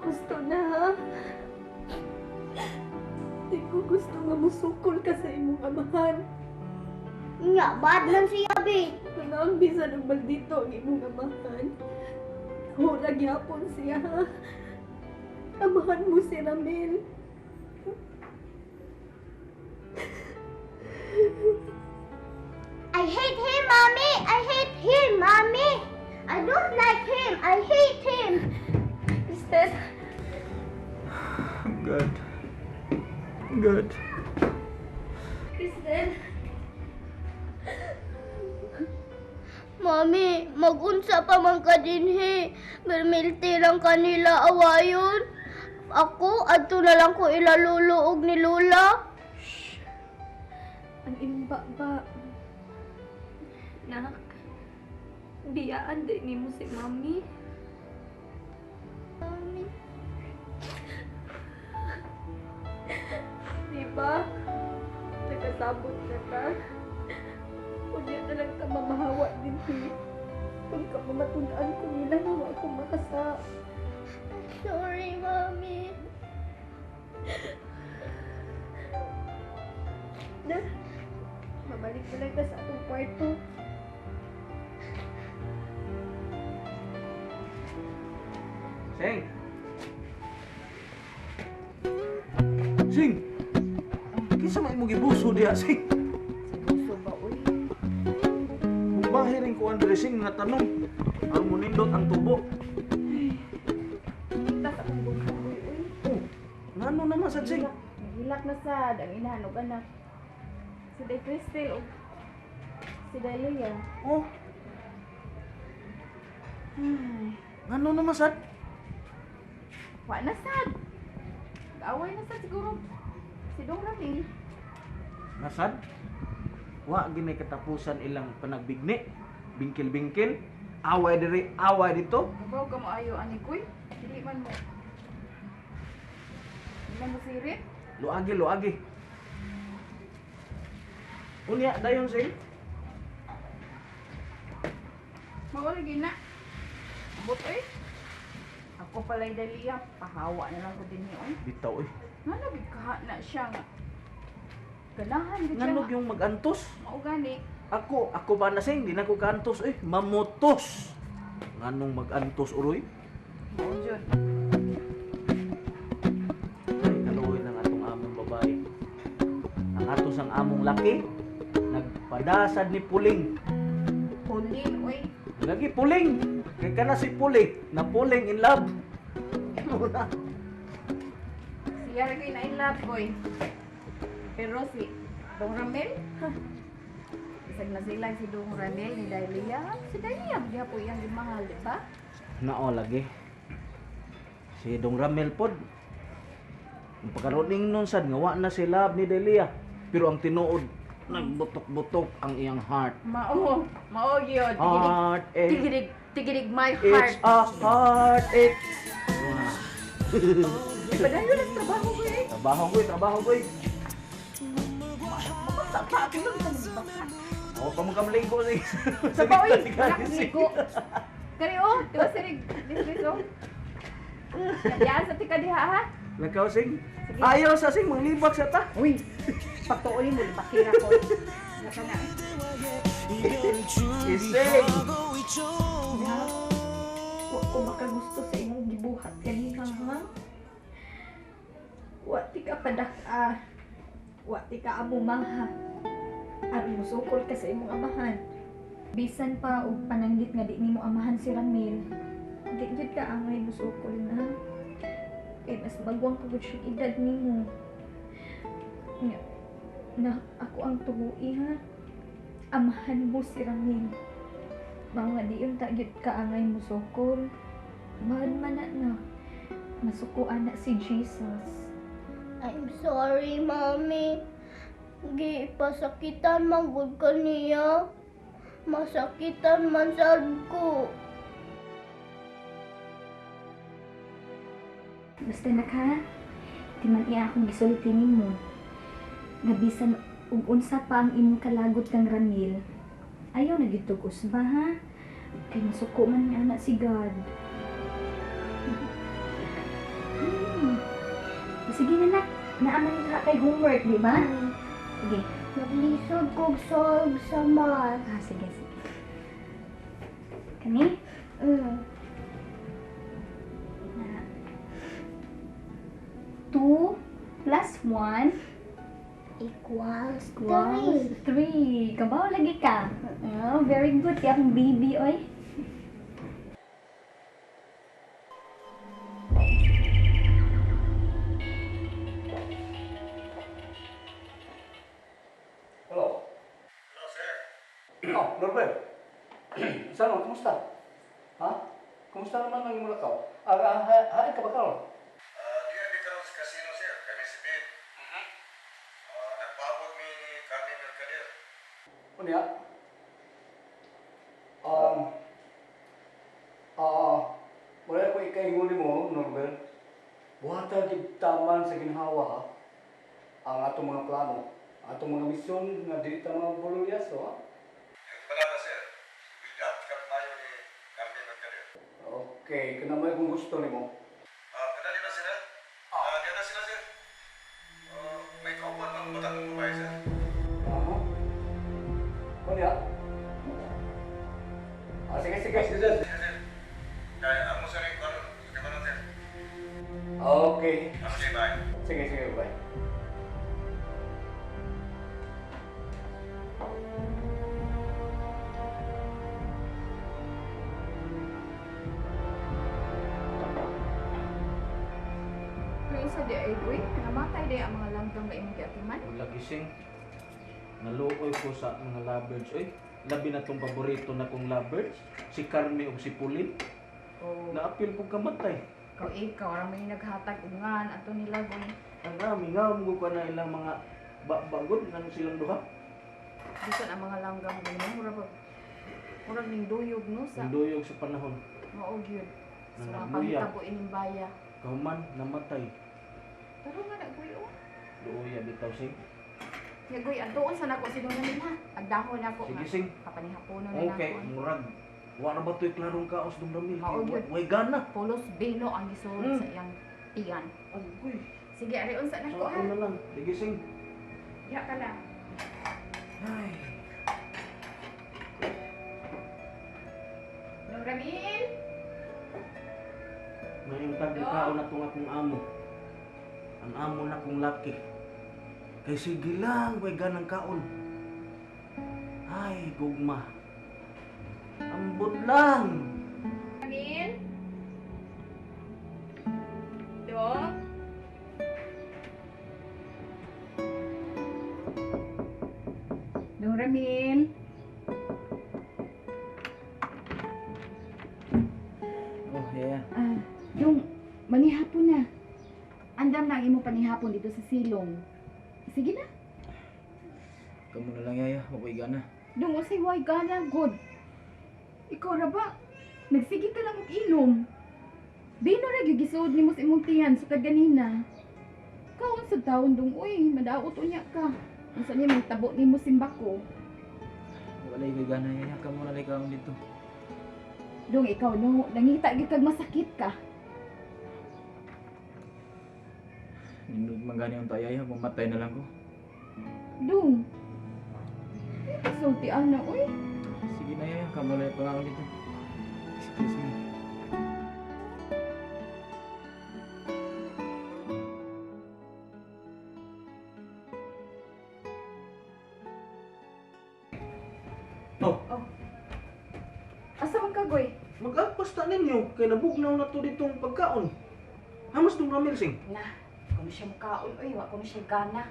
Gusto na, ha? Di ko gusto nga musukol ka sa imong amahan. Nya, bad man siya, be. Kung bisan og maldito ang imong amahan. Hura gyapon siya, ha? Amahan mo si Ramil. I hate him, Mommy! I hate him, Mommy! I don't like him! I hate him! Cristel, God. God. Cristel. Mami, magunsa pa man ka dinhi. Mermilti lang kanila awayon. Ako, adto na lang ko ila lolo og ni Lola. Ang imong baba. Nak, biyaan din nimo si Mami. Mami. Di ba? Nakasabot na ka. Unya na lang ka mamahawa din, eh. Kung ka mamatun-an ko nila na wa ko makasa. Sorry, Mami. Na, mabalik na lang ka sa atong kwarto. Sing! Sing! Kinsa may imong gibuso diha, Sing? Buso ba, uy? Mubahi rin ko Andre, Sing, nga tanong. Ang munindot ang tubo. Tas akong bunso, uy, uy. Oh, ngano naman sad, Sing? Nagilak na sad ang inahan og anak. Si Day Cristel og si Delia. Oh. Ngano naman sad? Wa na sad. Away na sad siguro. Si Dong Ramil. Nasad? Wa gini katapusan ilang panagbigni. Bingkil-bingkil. Away diri, away dito. Kabaw ka mo ayo ani kuy. Dili man mo. Dili man mo sirit. Luagi, luagi. Unya dayon, Sing. Mao lagi na. Ambot oy. Ako pala'y Delia, pahawa na lang ko din oy. Bitaw eh. Ngano gid ka na siya nga. Ganahan gid siya. Ngano nga. yung magantos? Mao gani. Ako ba na, Sing? Di na ko kaantos eh. Mamutos. Nganong magantos uroy? Mao jud. Ay, kaluoy ng atong among babae. Ang ato sang among laki, nagpadasad ni Puling. Puling oy. Lagi Puling. Kay kana si Puling, na Puling in love. Muna. Siya ra kay na in love boy. Pero si Dong Ramel, ha. Bisag na sila si Dong Ramel ni Dahlia. Si Dahlia gyapon iyang gimahal, di ba? Nao lagi. Si Dong Ramel pod. Ang pagkaroon nun sad nga wa na si love ni Delia. Pero ang tinuod, nagbutok-butok ang iyang heart. Mao, mao gyud. Tigidig, Heartache. tigidig, tigidig my heart. It's a heartache. Wow. Padayon ang trabaho ko eh. Trabaho ko, trabaho ko. Sa pa ako lang sa basa. Oh, pamukamligo si. Sa pa oy, wala akong ligo. Kani oh, di ba sirig this oh. Yaan sa tika diha ha. Lakaw sing. Sige. Ayaw sa sing manglibak sa ta. Uy, pagtuoy mo bakira ko. Naka na. Ising. Wa ko makagusto sa imong gibuhat kanina, ha? Wa ti ka padak-a. Wa ti ka amumaha. Aron musukol ka sa imong amahan. Bisan pa og pananggit nga di nimo amahan si Ramil, di gyud ka angay musukol na. Kay mas magwang pa gud siya edad nimo. Nga, na ako ang tuoi, ha. Amahan mo si Ramil. Mao nga di unta gyud ka angay musukol. Mahal man na na. Masukuan na si Jesus. I'm sorry, Mommy. Gipasakitan man gud ka niya. Masakitan man sad ko. Basta na ka, di man iya akong gisulti nimo. Nga bisan ug unsa pa ang imong kalagot kang Ramil, ayaw na gyud tug usba, ha. Kay masuko man nga na si God. Sige na, nak. Naaman ka kay homework, di ba? Sige. Maglisod kog solve sa math. Ah, sige, sige. Kani? Na. 2 plus 1 Equals equals 3. 3. Kabaw lagi ka. Oh, very good. Kaya akong baby, oy. Hello. Hello, sir. Oh, Norbert. Saan kumusta? Ha? Kumusta naman ang imong lakaw? Ah, ah, hain ka ba karon? Di abi karon sa casino, sir. Kami si Ben. Nagpaabot mi ni Carmen Mercader. Unya? Um, ah, wala ko ikaingon mo, Norbert. Buhata gid taman sa ginhawa ha. Ang atong mga plano, ang atong mga misyon nga dili ta mga bolulyaso ha. Ang balata, sir. Build up kami mayo ni Carmen Mercader. Okay, kanamay kung gusto nimo. Kadali na sila? Di na sila, sir. May kauban ang batang babae, sir. Aha. Unya? Ah, sige, sige, sige, sir. Sige, sir. Kaya amo sir yung karon. Sige ba sir? Okay. Okay, bye. Sige, sige, bye. Pero sa di ay goy, namatay di ang mga langgam na imong giatiman. Wala gising. Naluoy ko sa mga lovebirds. Oy, labi na tong paborito na kong lovebirds. Si Carme ug si Pauline. Oh, Naapil pug kamatay. ikaw ikaw ra may naghatag og ngan ato nila goy. Ang ami nga mo ko na ilang mga bagod nang silang duha. Bisan ang mga langgam goy, no? Murag murag ning duyog no sa Ang duyog sa panahon. mao gyud. Sa mga Nanagmuya. pangitabo ining baya. Kauman namatay. Pero nga na goy oh. Luoya bitaw sing. Ya goy, adtuon sa nako si Dong Ramil ha. Agdahon nako. Sige sing. Kapanihaponon na Okay, nako. murag. Wa na ba to'y klarong kaos dong Ramil? Mao gyud. Way gana. Pulos bino ang gisulod sa iyang tiyan. Agoy. Sige, ari unsa nako Sa ha. na lang. Sige sing. Diha ka lang. Ay. Dong Ramil! Mayong tagkaon na tong akong amo. Ang amo na kong laki. Kay sige lang, way ganang kaon. Ay, gugma. Ambot lang. Ramil? Dong? Dong Ramil? Oh, yeah. Ah, Dong, manihapon na. Andam na ang imong panihapon dito sa silong. Sige na. Kamu na lang, yaya. Makoy gana. Dong, usay way gana, good. Ikaw ra ba? Nagsige ka lang og inom. Bino ra gyud gisuod nimo sa imong tiyan sukad ganina. Kaon sa taon dong uy, madaot unya ka. Unsa niya may tabo nimo simbako. Wala yung gana, yaya. Kamu na lang kaon dito. Dong ikaw no, nangita gyud kag masakit ka. Nindot man gani ang tayo, yaya. Mamatay na lang ko. Dong. Ay, pasulti ana uy. Sige na, yaya. Kamu na lang pangaon dito. Excuse me. Oh, Asa man ka goy? mag-agpas ta ninyo. Kay nabugnaw na to ditong pagkaon. Hamas dong Ramil, sing. Na, kuno siya mukaon uy, wa kuno siya gana.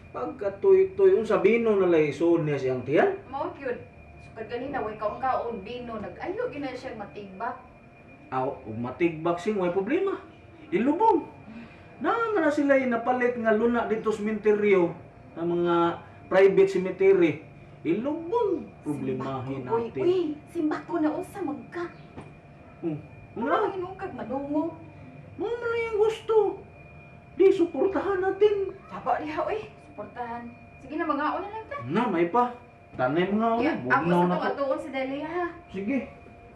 Pagkatuy-tuy, unsa bino na lay isuod niya siyang tiyan. Mao gyud. Sukad ganina way kaon-kaon bino nag-ayo gyud na siya matigbak. Aw, ug matigbak sing way problema. Ilubong. Naa man na sila napalit nga luna dito sa sementeryo ng mga private cemetery. Ilubong. Problemahin Uy, natin. uy, simbako na unsa magka. Nga, Ano hinungkag madungo? mo man na yung gusto. Di, suportahan natin. Taba diha uy, suportahan. Sige na mga na lang ta. Na, may pa. Tanay mga una. Yeah, ako Bugnaw sa na tong to. atuon si Delia ha. Sige.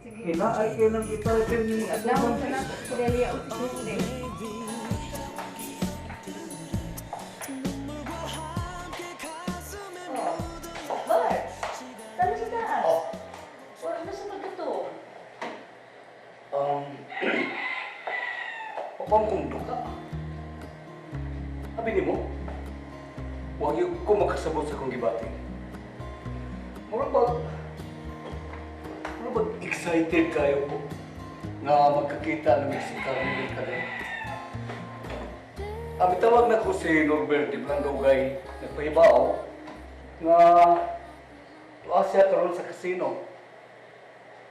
Sige. Kila ay kailang kita rin ni Adlaw sa nako si Delia o si Tuesday. Wa pa kong duka. Abi nimo, wag gyud ko makasabot sa akong gibati. Mura ba excited kayo ko nga magkakita ng si Carmen Mercader. Ang tawag na ko si Norbert Di Blandogay, nagpahibao nga tuwa siya karon sa casino.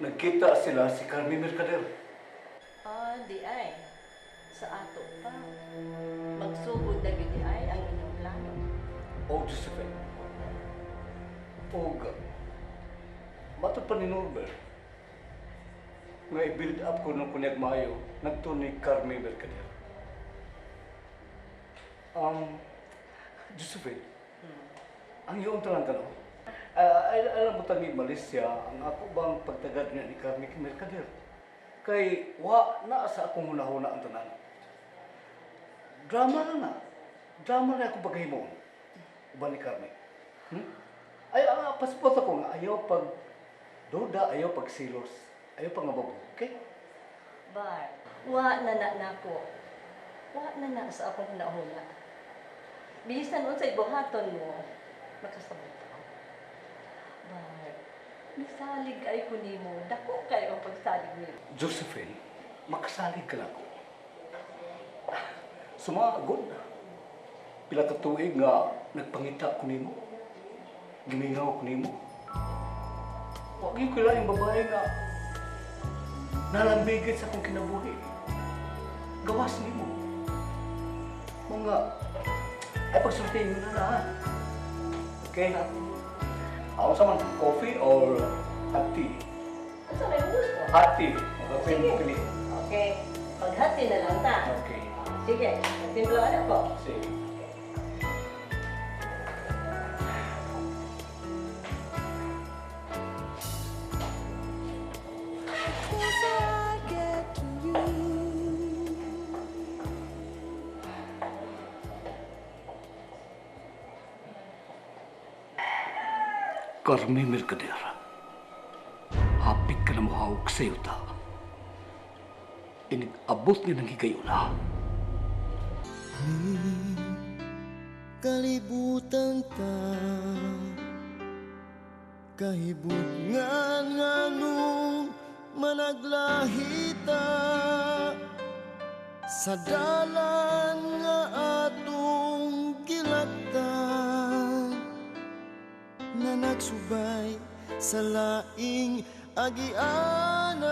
Nagkita sila si Carmen Mercader. Ah, di ay. Sa ato pa. Magsugod na gyud di ay ang inyong plano. O Josephine. Og matod pa ni Norbert nga i-build up ko nung kunyag maayo nagto ni Carmen Mercader. Josephine, ang iyong talang kano, ay, alam mo tangi Malaysia, ang ako bang pagtagad nga ni Carmen Mercader? Kay wa na sa akong hunahuna ang tanan. Drama na na. Drama na ako paghimon. Uban ni Carmen. Ay, passport ako nga ayaw pag duda, ayaw pag silos, ayaw pag ngababo. Okay? Bar, wa na na nako. Wa na na sa akong hunahuna. Bisan unsay buhaton mo, makasabot ako. Bar, misalig ay ko nimo, dako kayo ang pagsalig nimo. Josephine, makasalig ka na ako. Sumagod. Pila ka tuig nga nagpangita ko nimo. Gimingaw ko nimo. Wa gyud ko laing babae nga nalambigit sa akong kinabuhi. Gawas nimo. Mga ay pagsulti mo na na ha. Okay? Ako sa man, coffee or hot tea? Unsa may gusto? Hot tea. Magkape mo Sige. kini. Okay, paghati na lang ta. Okay. Sige, timpla na ko. Sige. Closer I get to you. Carmen Mercader, hapit ka na muhawak sa yuta. Inig-abot ni nang higayuna. Kalibutan ta kahibutngan nganong managlahita sa dalan nga atong gilaktan na nagsubay sa laing agianan.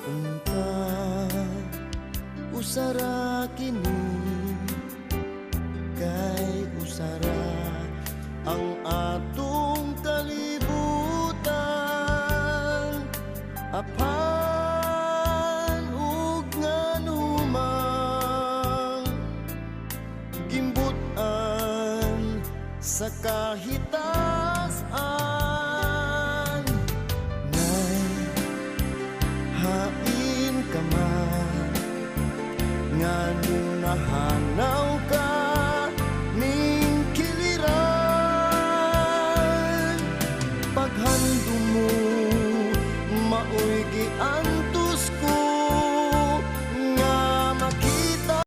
Unta usara kini kay usara ang atong kalibutan, apan ug nganumang gimbut-an sa kahitasan. Nay, hain ka man nganong nahanaw ka ning kiliran, paghandom mo maoy giantos.